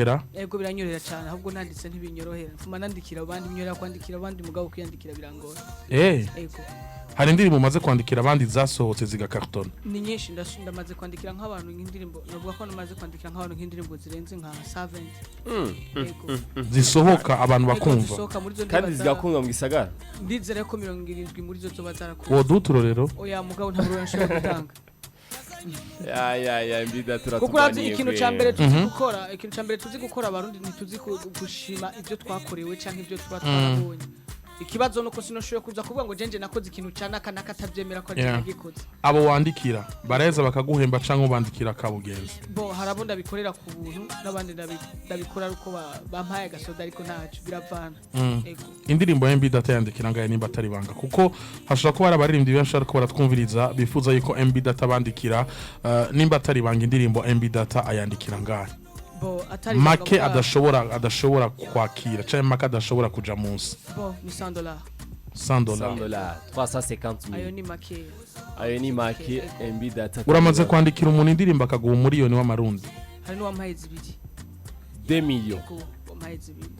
Birakorohera? Ego, biranyorohera cyane. Ahubwo nanditse ntibinyorohera, mfuma nandikira abandi. Binyorohera kwandikira abandi, mugabo kwiyandikira birangora. Ego. Hari indirimbo umaze kwandikira abandi zasohotse zigakartona? Ni nyinshi. Ndamaze kwandikira nk'abantu nk'indirimbo, navuga ko namaze kwandikira nk'abantu nk'indirimbo zirenze nka 70. Ego. Zisohoka abantu Ego, bakumva? Zisohoka muri zo. Kandi ndibaza- zigakundwa mu gisagara. Ndizera ko 70 muri zo zoba zarakunzwe. Woduha uturorero? Oya, mugabo nta buryo nshobora gutanga. Ya ya ya, MB Data. Kuko urazi, ikintu cya mbere tuzi gukora, ikintu cya mbere tuzi gukora, Abarundi ntituzi gushima ibyo twakorewe cyangwa ibyo tuba twarabonye. Ikibazo nuko sinoshoboye kuza kuvuga ngo jenje nakoze ikintu cya naka naka, atabyemera ko ari nagikoze. Abo wandikira baraheza bakaguhemba canke ubandikira kabugenzi? Bo, hari abo ndabikorera ku buntu, n'abandi ndabikora ari uko bampaye agasoda, ariko ntacyo biravana. Ego. Indirimbo ya MB Data yandikira ngaye, nimba atari banga? Kuko hashobora kuba hari abaririmbyi benshi ariko baratwumviriza bifuza yuko MB Data bandikira. Nimba atari banga, indirimbo MB Data ayandikira ngahe? Bo, atari Make banga. adashobora kwakira canke make adashobora kuja munsi. Bo, ni $100. $100? $100, 350 Ayo mille. ni make. Ayo ni make MB Data. Uramaze kwandikira umuntu indirimbo akaguha 1 miliyoni w'amarundi? Hari n'uwampaye zibiri. 2 millions. Ego, wampaye zibiri,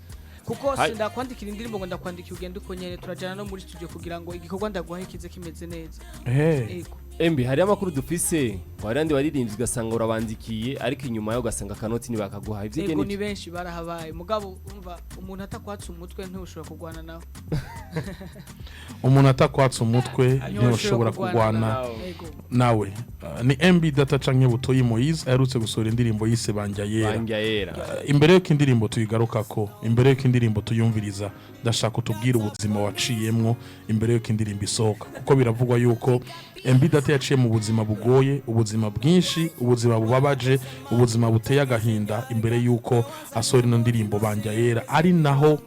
kuko sindakwandikira indirimbo ngo ndakwandikira ugende uko nyene. Turajana no muri studio kugira ngo igikorwa ndaguhaye kize kimeze neza. Ego. MB, hari amakuru dufise ngo hari andi waririmbyi ugasanga urabandikiye, ariko inyuma yo ugasanga akanoti ntibakaguha ivyo. Ego, ni ni benshi barahabaye, mugabo umva, umuntu atakwatsa umutwe ntushobora kurwana nawe. Umuntu atakwatsa umutwe ntiwashobora kurwana nawe. Ego. Nawe. Ni MB Data canke Butoyi Moise aherutse gusohora indirimbo yise Banja Yera. Banja Yera. Imbere yuko indirimbo tuyigarukako, imbere yuko indirimbo tuyumviriza, ndashaka utubwire ubuzima waciyemwo imbere yuko indirimbo isohoka, kuko biravugwa yuko MB Data yaciye mu buzima bugoye, ubuzima bwinshi, ubuzima bubabaje, ubuzima buteye agahinda imbere yuko asohora ino ndirimbo Banja Yera, ari naho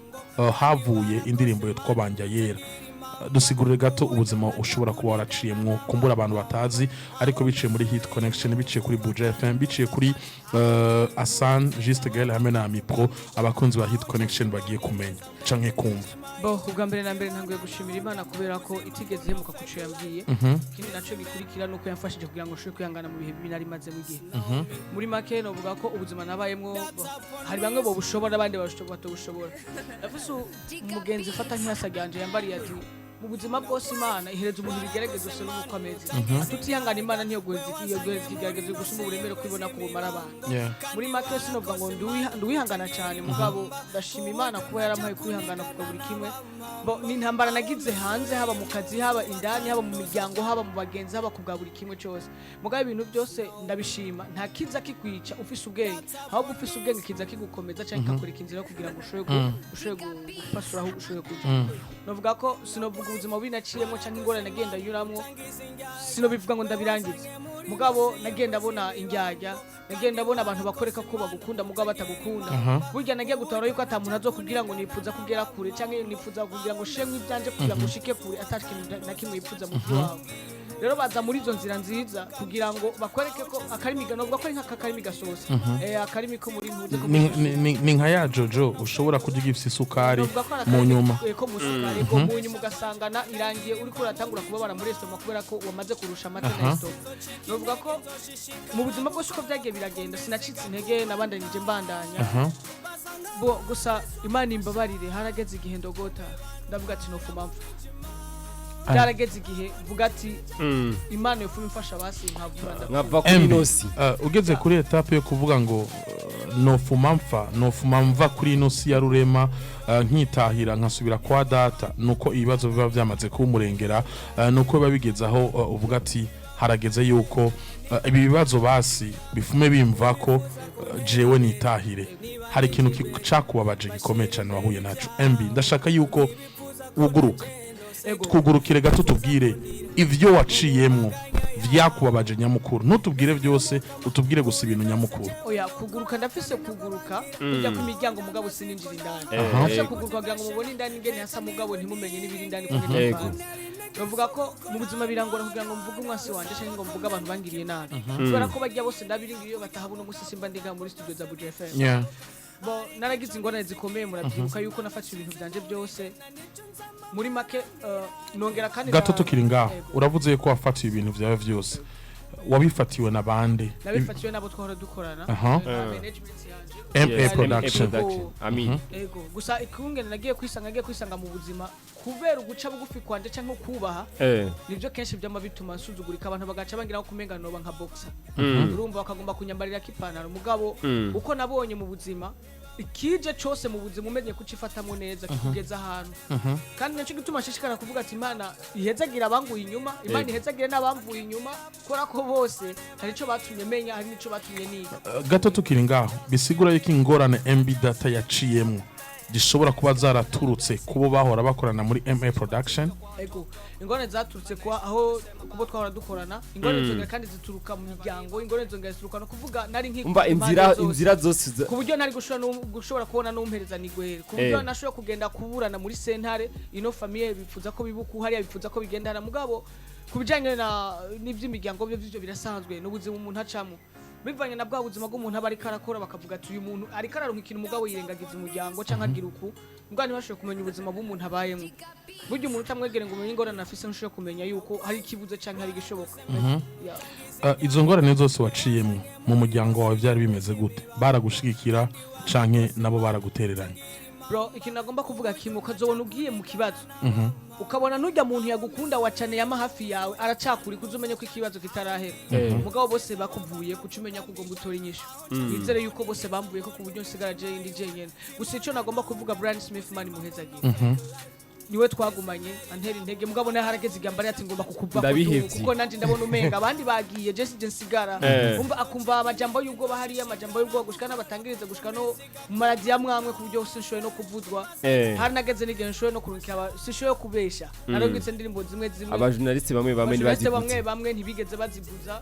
havuye indirimbo yitwa Banja Yera. Dusigurire gato ubuzima ushobora kuba waraciyemwo, kumbura abantu batazi, ariko biciye muri Hit Connection, biciye kuri Buja FM, biciye kuri Asan Juste Gael hamwe na Mipro, abakunzi ba Hit Connection bagiye kumenya canke kumva. Bo, ubwa mbere na mbere ntanguye gushimira Imana kubera ko itigeze ihemuka ku cyo yambwiye. Ikindi naco gikurikira nuko yamfashije kugira ngo nshobore kwihangana mu bihe bibi nari mazemo igihe. Muri make novuga ko ubuzima nabayemwo, bo, hari bamwe bobushobora, abandi batobushobora. Ndafise umugenzi ufata nk'irasa ryanje yambariye ati: "Mu buzima bwose Imana ihereza umuntu ibigeragezo gusa n'uko ameze. Tutihangana, Imana ntiyoguhereza ikigeragezo gusumba uburemere kwibona ko bumara abantu." Muri make sinovuga ngo nduwihangana cyane, mugabo ndashima Imana kuba yarampaye kwihangana kuva buri kimwe. Bo, ni intambara nagize hanze, haba mu kazi, haba indani, haba mu miryango, haba mu bagenzi, haba ku bwa buri kimwe cyose. Mugabo ibintu byose ndabishima. Nta kiza kikwica ufise ubwenge, ahubwo ufise ubwenge kiza kigukomeza cyangwa kikakwereka inzira yo kugira ngo ushobore gupasura aho ushoboye kuja. Novuga ko sinovuga ubuzima bubi naciyemo cyangwa ingorane nagenda nyuramwo, sinobivuga ngo ndabirangize. Mugabo nagenda abona indyarya, nagenda abona abantu bakwereka ko bagukunda mugabo batagukunda. Burya nagiye gutahura yuko ata muntu azokubwira ngo nifuza kugera kure cyangwa nifuza kugira ngo shemwe ibyanje kugira ngo ushike kure, ata kintu na kimwe yifuza mu wawe. Rero baza muri izo nzira nziza kugira ngo bakwereke ko akarimi, novuga ko ari nk'akarimi gasosa, akarimi ko muri ntuze ko Ni nka ya jojo ushobora kurya igifise isukari Novuga ko ari mu akarimi nyuma. Ko mu sukari, ko mu nyuma ugasangana irangiye uriko uratangura kubabara muri estomac kubera ko wamaze kurusha amata na estomac. Novuga ko mu buzima bwose uko byagiye biragenda, sinacitse intege, nabandanije mbandanya. Bo, gusa Imana imbabarire, harageze igihe ndogota, ndavuga ati nofuma mpfa. Byarageze igihe mvuga ati Imana yofuma imfasha basi nkavura ndapfa. Nkava kuri MB, inosi. Ugeze kuri étape yo kuvuga ngo nofuma mpfa, nofuma mva kuri ino si ya rurema, nkitahira nkasubira kwa data, nuko ibibazo biba byamaze kumurengera, nuko biba bigeze aho uvuga ati harageze yuko ibi bibazo basi bifume bimva ko jewe nitahire. Hari ikintu cakubabaje gikomeye cyane wahuye naco, MB. Ndashaka yuko wuguruka. Ego. Twugurukire gato, tubwire ivyo waciyemwo vyakubabaje nyamukuru. Ntutubwire byose, utubwire gusa ibintu nyamukuru. Oya, kuguruka ndafise kuguruka kujya ku miryango, mugabo sininjira indani. Ndafise kuguruka kugira ngo mubone indani ingene hasa, mugabo ntimumenye n'ibiri indani kungene bivanze. Bavuga ko mu buzima birangora kugira ngo mvuge umwasi wanje cyangwa ngo mvuge abantu bangiriye nabi, kubera ko bajya bose ndabiringiye iyo batahabona umunsi simba ndiga muri studio za Buja FM. Bo, naragize ingorane zikomeye. Murabyibuka yuko nafashe ibintu byanje byose. Muri make nongera kandi Gato, tukiri ngaho, Ego. uravuze yuko wafatiye ibintu vyawe vyose. Wabifatiwe na bande? Nabifatiwe n'abo twahora dukorana, na management yanje. MA Yes, Production. MA Production. Amin. Ego, gusa ikungene nagiye kwisanga mu buzima kubera uguca bugufi kwanje canke kubaha, nivyo kenshi vyama bituma nsuzugurika, abantu bagaca bangira ko kumenga noba nka boxer. Urumva, bakagomba kunyambarira k'ipantaro, mugabo uko nabonye mu buzima, ikije cose mu buzima umenye kucifatamwo neza kikugeza ahantu. Kandi naco gituma nshishikara kuvuga ati Imana ihezagire abanguye inyuma, Imana ihezagire n'abamvuye inyuma, kubera ko bose hari ico batumye menya, hari n'ico batumye niga. Gato tukiri ngaho, bisigura yuko ingorane MB Data yaciyemwo zishobora kuba zaraturutse kubo bahora bakorana muri MA Production? Ego, ingorane zaturutse kwa aho kubo twahora dukorana, ingorane zongera kandi zituruka mu miryango, ingorane zongera zituruka no kuvuga nari nkikunda Umva, impande inzira zose. Inzira zose Ku buryo ntari gushobora kubona n'umpereza nigwere, ku buryo nashobora kugenda kuburana muri sentare, ino famille bifuza ko bibuka hariya, bifuza ko bigendana. Mugabo ku bijanye na n'ivy'imiryango byo byo birasanzwe n'ubuzima umuntu acamo, bivanye na bwa buzima bw'umuntu aba ariko arakora, bakavuga ati uyu muntu ariko araronka ikintu, mugabo yirengagiza umuryango canke agira uku, mugabo ntibashobore kumenya ubuzima bw'umuntu abayemo. Burya umuntu utamwegere ngo umenye ingorane afise, ntushobora kumenya yuko hari ikibuze canke hari igishoboka. Yeah. Izo ngorane zose waciyemwo, mu muryango wawe byari bimeze gute? Baragushigikira canke nabo baragutereranye? Bro, ikintu nagomba kuvuga kimwe, ukazobona ugiye mu kibazo, ukabona nujya muntu yagukunda wacane yama hafi yawe aracakuri, kuza umenye ko ikibazo kitarahera. Mugabo bose bakuvuye kuca umenya ko ugomba utora inyishu. Nizere yuko bose bamvuye ko, ku buryo nsigara je indi jenyene. Gusa ico nagomba kuvuga, Brian Smith, man muhezagiye, niwe twagumanye antera intege. Mugabo nawe harageze igihe ambara ati ngomba kukuva Ndabihevye. kuko nanje ndabona umenga abandi bagiye, je sije nsigara. Umva, akumva amajambo y'ubwoba hariya, amajambo y'ubwoba gushika n'abatangiriza, gushika no mu maradiyo amwe, ku buryo sinshoboye no kuvuzwa. Hari nageze n'igihe nshoboye no kurungika sinshoboye kubesha, narungitse indirimbo zimwe zimwe. Abajournaliste bamwe bamwe Abajournaliste bamwe ntibazivutse. bamwe ntibigeze bazivuza.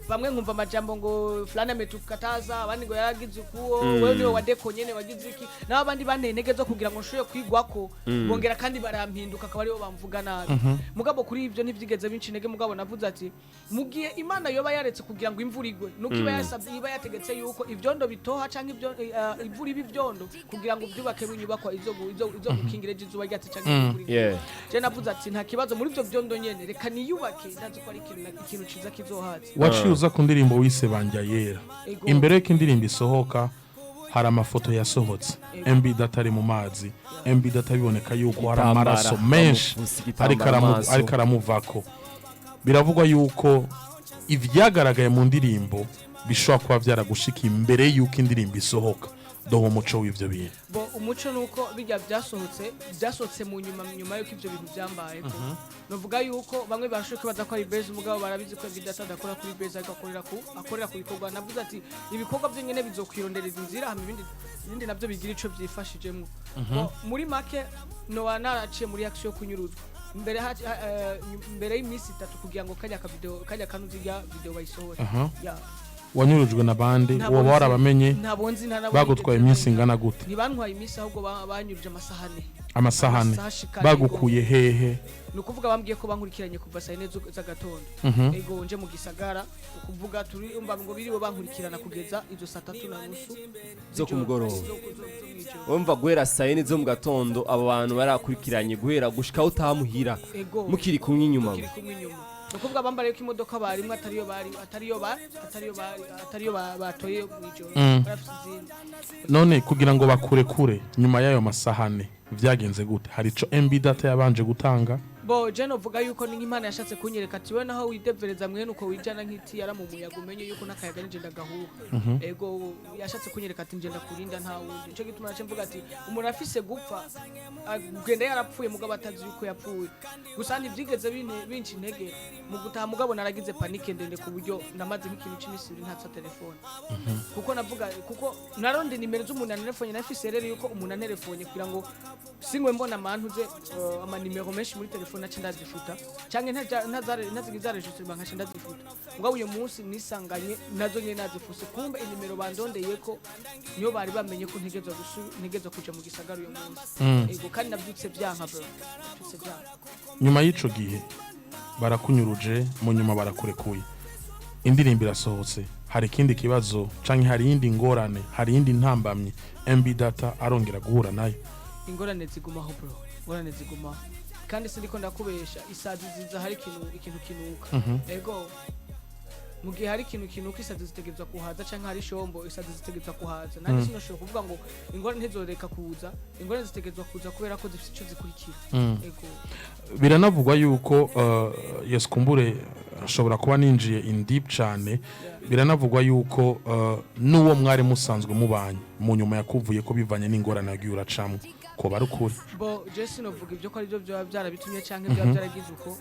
Bamwe nkumva amajambo ngo fulani ametukataza, abandi ngo yaragize ukuwo, wewe niwe wadeko nyene wagize iki, naho abandi banteye intege zo kugira ngo nshobore kwigwako, bongera kandi barampinduka, akaba aribo bamvuga nabi. Mugabo kuri ibyo ntivyigeze binca intege. Mugabo navuze ati mu gihe Imana yoba yaretse kugira ngo imvura igwe, nuko iba yasabye, iba yategetse yuko ivyondo bitoha canke ibyo imvura iba ivyondo kugira ngo byubakemo inyubakwa izo gukingira ejo izuba ryatse canke imvura igwe. Je navuze ati nta kibazo, muri ivyo vyondo nyene reka niyubake, ndazi ko ari ikintu ciza kizohaza. Waciye uza ku ndirimbo wise Banja Yera. Ego. Imbere y'uko indirimbo isohoka, hari amafoto yasohotse MB Data ari mu mazi, MB Data biboneka yuko hari Igitambara, amaraso menshi bamupfutse igitambara ariko amaso. ariko aramuvako. Biravugwa yuko ivyagaragaye mu ndirimbo bishobora kuba vyaragushikiye imbere y'uko indirimbo isohoka. Doha umuco w'ivyo bintu. Bo, umuco nuko bijya byasohotse mu nyuma, nyuma yuko ivyo bintu byambayeko. Novuga yuko bamwe barashoboye kwibaza ko ari base, mugabo barabizi ko Bidata adakora kuri base, ariko akorera ku bikorwa. Navuze ati ibikorwa byonyene bizokwirondereza inzira, hama ibindi navyo bigira ico byifashijemwo. Bo, muri make noba naraciye muri action yo kunyuruzwa mbere mbere y'iminsi 3 kugira ngo kajya ka video, kajya kanuzi ya video bayisohore. Ya. Wanyurujwe na bande? Ntabwo Woba nzi. warabamenye? Ntabwo nzi, nta nabo Bagutwaye nigeze iminsi menya. ingana gute? Ntibantwaye iminsi, ahubwo banyuruje amasaha 4. Amasaha 4? Amasaha ashika. Bagukuye hehe? Ni ukuvuga bambwiye ko bankurikiranye kuva saa 4 z'agatondo. Ego, nje mu gisagara, ukuvuga turi umva ngo biriwe bankurikirana kugeza izo saa 3:30 Zo ku mugoroba. zo mw'ijoro. Wumva, guhera saa 4 zo mu gatondo abo bantu barakurikiranye, guhera gushika aho utamuhira, Ego. mukiri kumwe inyuma. Tukiri kumwe inyuma. Ni ukuvuga bambariye ko imodoka barimwe atariyo bari atariyo batoye mw'ijoro, barafise izindi. None kugira ngo bakurekure nyuma y'ayo masaha 4 vyagenze gute? Hari ico MB Data yabanje gutanga? Bo, je novuga yuko ni nk'Imana yashatse kunyereka ati we naho widevereza mwene uko wijana nk'iti yara mu muyaga, umenye yuko n'akayaga nije ndagahuha. Ego, yashatse kunyereka ati nje ndakurinda, nta wundi. Nico gituma nace mvuga ati umuntu afise gupfa agenda yarapfuye, mugabo atazi yuko yapfuye. Gusa ntivyigeze binca intege mu gutaha, mugabo naragize panique ndende, ku buryo namaze nk'ikintu c'imisi 2 ntatsa telefone, kuko navuga kuko naronde nimero z'umuntu antelefone, nafise rero yuko umuntu antelefone kugira ngo singwe mbona amantuze amanimero menshi muri telefone, nace ndazifuta canke ntazigize enregistrement nkaca ndazifuta. Mugabo uyu munsi nisanganye nazo nyene nazifuse, kumbe inimero bandondeyeko niyo bari bamenye ko ntegerezwa kuja mu gisagara uyu munsi. Ego, kandi navyutse vyanka, bro, navyutse vyanka. Nyuma y'ico gihe barakunyuruje, mu nyuma barakurekuye, indirimbo irasohotse. Hari ikindi kibazo canke hari iyindi ngorane, hari iyindi ntambamyi MB Data arongera guhura nayo? Ingorane zigumaho, bro, ingorane zigumaho. Kandi sindiko ndakubesha, isazi ziza hari ikintu kinuka. Ego. Mu gihe hari ikintu kinuka, isazi zitegerezwa kuhaza, canke hari ishombo, isazi zitegerezwa kuhaza. Nanjye sinashobora kuvuga ngo ingorane ntizoreka kuza. Ingorane zitegerezwa kuza kubera ko zifite ico zikurikira. Ego. Biranavugwa yuko yes, kumbure ashobora kuba ninjiye in deep cyane. Biranavugwa yuko n'uwo mwari musanzwe mubanye mu nyuma yakuvuye ko bivanye n'ingorane yagiye uracamwo, ko bari ukuri? Bo je sinovuga ibyo ko aribyo byaba byarabitumye canke byaba byaragize uko.